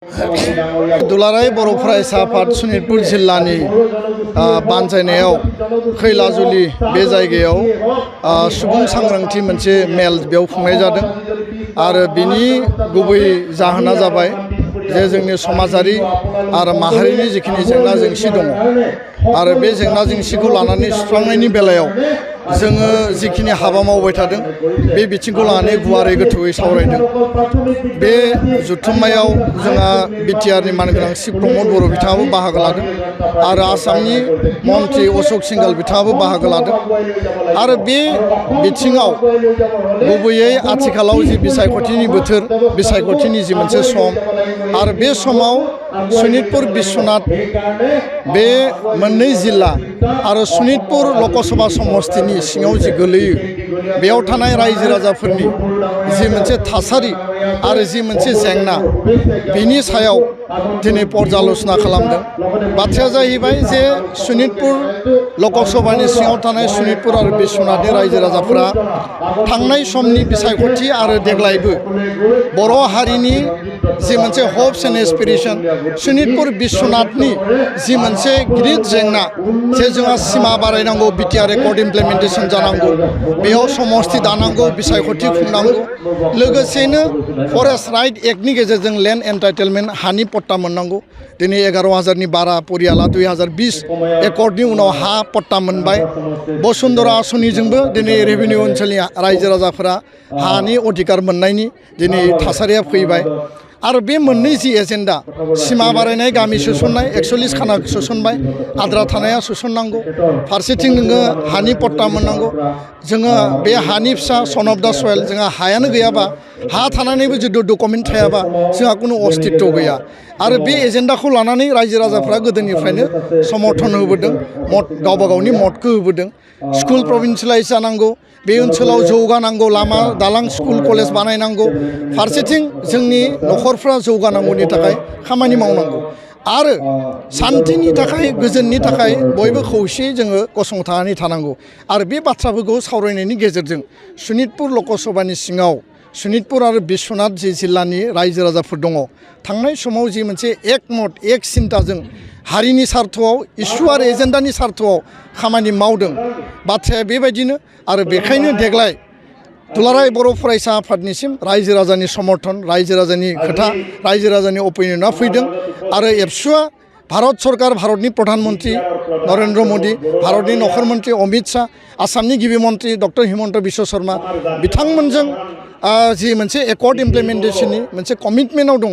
दुलाराय बर' फरायसा आफाद सनितपुर जिल्लानि बानजायनायाव खैलाजुलि बे जायगायाव सुबुं सांग्रांथि मोनसे मेल बेयाव खुंनाय जादों आरो बिनि गुबै जाहोना जाबाय जे जोंनि समाजारि आरो माहारिनि जिखिनि जेंना जेंसि दङ आरो बे जेंना जेंसिखौ लानानै सुस्रांनायनि बेलायाव जोङो जिखिनि हाबा मावबाय थादों बे बिथिंखौ लानानै गुवारै गोथौयै सावरायदों। बे जथुम्मायाव जोंहा बिटिआरनि मानगोनां शिब प्रमद बर' बिथाङाबो बाहागो लादों आरो आसामनि मन्त्रि अशोक सिंघाल बिथाङाबो बाहागो लादों आरो बे बिथिङाव गुबैयै आथिखालाव जि बिसायख'थिनि बोथोर बिसायख'थिनि जि मोनसे सम आरो बे समाव सनितपुर बिश्वनाथ बे मोननै जिल्ला आरो सनितपुर लकसभा समस्तिनि सिङाव जि गोलैयो बेयाव थानाय रायजो राजाफोरनि जि मोनसे थासारि आरो जि मोनसे जेंना बिनि सायाव दिनै पर्यालोचना खालामदों। बाथ्राया जाहैबाय जे सनितपुर लकसभानि सिङाव थानाय सनितपुर आरो बिश्वनाथनि रायजो राजाफोरा थांनाय समनि बिसायख'थि आरो देग्लायबो बर' हारिनि जि मोनसे हप्स एन्ड एसपिरेशन सनितपुर बिश्वनाथनि जि मोनसे गिदिर जेंना जे जोंहा सिमा बारायनांगौ बिटिआर रेकर्ड इमप्लिमेन्टेसन जानांगौ बेयाव समस्ति दानांगौ बिसायख'थि खुंनांगौ लोगोसेनो फरेस्ट राइट एक्टनि गेजेरजों लेन्ड एन्टाइटेलमेन्ट हानि पट्टा मोननांगौ। दिनै 11,000नि बारा परियाला 2020 एकर्डनि उनाव हा पट्टा मोनबाय। बसुन्धरा आसनिजोंबो दिनै रेभिनिउ ओनसोलनि रायजो राजाफोरा हानि अधिकार मोननायनि दिनै थासारिया फैबाय आरो बे मोननै जि एजेन्डा सिमा बारायनाय गामि सोसननाय 41 खाना सोसनबाय आद्रा थानाया सोसननांगौ फारसेथिं नोङो हानि पट्टा मोननांगौ। जोङो बे हानि फिसा सन अफ दा सयल जोंहा हायानो गैयाबा हा थानानैबो जुदि डकुमेन्ट थायाबा जोंहा कुनु अस्तित्व गैया आरो बे एजेन्डाखौ लानानै रायजो राजाफ्रा गोदोनिफ्रायनो समर्थन होबोदों गावबा गावनि मदखौ होबोदों। स्कुल प्रभिन्सियेलाइज जानांगौ बे ओनसोलाव जौगानांगौ लामा दालां स्कुल कलेज बानायनांगौ फारसेथिं जोंनि न'खरफ्रा जौगानांगौनि थाखाय खामानि मावनांगौ आरो सान्थिनि थाखाय गोजोननि थाखाय बयबो खौसेयै जोङो गसंथानानै थानांगौ आरो बे बाथ्राफोरखौ सावरायनायनि गेजेरजों सनितपुर लकसभानि सिङाव सनितपुर आरो बिश्वनाथ जि जिल्लानि रायजो राजाफोर दङ थांनाय समाव जि मोनसे एकमत एक सिन्ताजों हारिनि सार्थआव इसु आरो एजेन्डानि सार्थआव खामानि मावदों बाथ्राया बेबायदिनो आरो बेखायनो देग्लाय दुलाराय बर' फरायसा आफादनिसिम रायजो राजानि समर्थन रायजो राजानि खोथा रायजो राजानि अपिनियना फैदों आरो एबसुआ भारत सरकार भारतनि प्रधान मन्त्रि नरेन्द्र मोदी भारतनि नखर मन्त्रि अमित शाह आसामनि गिबि मन्त्रि डक्टर हिमन्त बिश्व शर्मा बिथांमोनजों जि मोनसे एकर्ड इमप्लिमेन्टेसननि मोनसे कमिटमेन्टआव दङ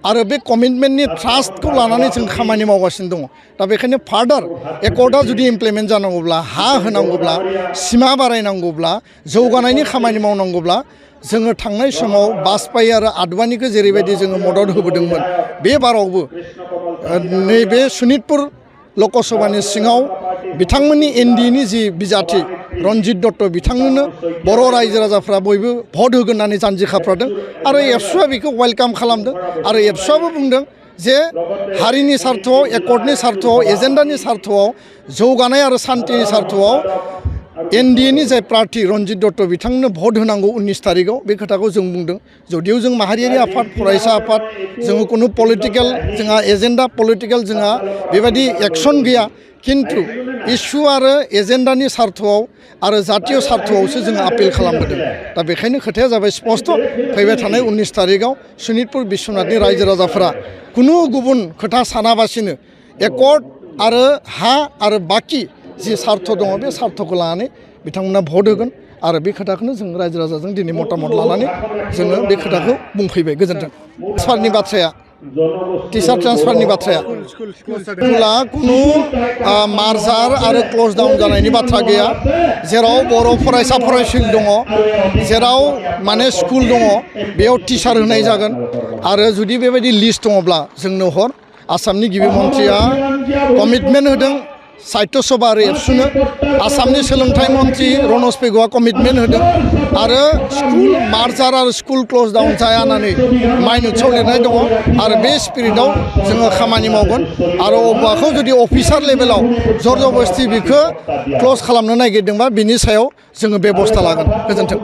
आरो बे कमिटमेन्टनि ट्रास्टखौ लानानै जों खामानि मावगासिनो दङ। दा बेखायनो फार्दार एकर्डआ जुदि इमप्लिमेन्ट जानांगौब्ला हा होनांगौब्ला सिमा बारायनांगौब्ला जौगानायनि खामानि मावनांगौब्ला जोङो थांनाय समाव बाजपाई आरो आडवाणीखौ जेरैबायदि जोङो मदद होबोदोंमोन बे बारावबो नैबे सनितपुर लकसभानि सिङाव बिथांमोननि एनडिएनि जि बिजाथि रन्जित दत्त बिथांनोनो बर' रायजो राजाफ्रा बयबो भट होगोन होननानै जानजि खाफ्रादों आरो एबसुआ बेखौ वेलकाम खालामदों आरो एबसुआबो बुंदों जे हारिनि सार्थआव एकर्डनि सार्थआव एजेन्डानि सार्थआव जौगानाय आरो सान्थिनि सार्थआव एनडिएनि जाय प्रार्थी रन्जित दत्त बिथांनो भट होनांगौ 19 तारिखआव बे खोथाखौ जों बुंदों। जुदिও जों माहारियारि आफाद फरायसा आफाद जोङो कुनु पलिटिकेल जोंहा एजेन्डा पलिटिकेल जोंहा बेबायदि एक्सन गैया किन्तु इसु आरो एजेन्डानि सार्थआव आरो जातीय सार्थआवसो जों आपिल खालामबोदों। दा बेखायनो खोथाया जाबाय स्पष्ट फैबाय थानाय 19 तारिखआव सनितपुर बिश्वनाथनि रायजो राजाफोरा कुनु गुबुन खोथा सानाबासिनो एकर्ड आरो हा आरो बाकी जि सार्थ दङ बे सार्थखौ लानानै बिथांमोना भट होगोन आरो बे खोथाखौनो जों रायजो राजाजों दिनै मतामत लानानै जोङो बे खोथाखौ बुंफैबाय। गोजोन्थों। ट्रान्सफारनि बाथ्राया टिचार ट्रान्सफारनि बाथ्राया स्कुला कुनु मार्जार आरो क्लज डाउन जानायनि बाथ्रा गैया जेराव बर' फरायसा फरायसुलि दङ जेराव माने स्कुल दङ बेयाव टिचार होनाय जागोन आरो जुदि बेबायदि लिस्ट दङब्ला जोंनो हर आसामनि गिबि मन्थ्रिया कमिटमेन्ट होदों साहित्य सभा आरो एबसुनो आसामनि सोलोंथाइ मन्त्रि रनज पेगुआ कमिटमेन्ट होदों आरो स्कुल मार्जार आरो स्कुल क्लज डाउन जाया होननानै माइनुटसआव लिरनाय दङ आरो बे स्पिरिटआव जोङो खामानि मावगोन आरो अबेबाखौ जुदि अफिसार लेभेलाव जर जबरदस्ति बेखौ क्लज खालामनो नागिरदोंबा बिनि सायाव जोङो बेबस्था लागोन। गोजोन्थों।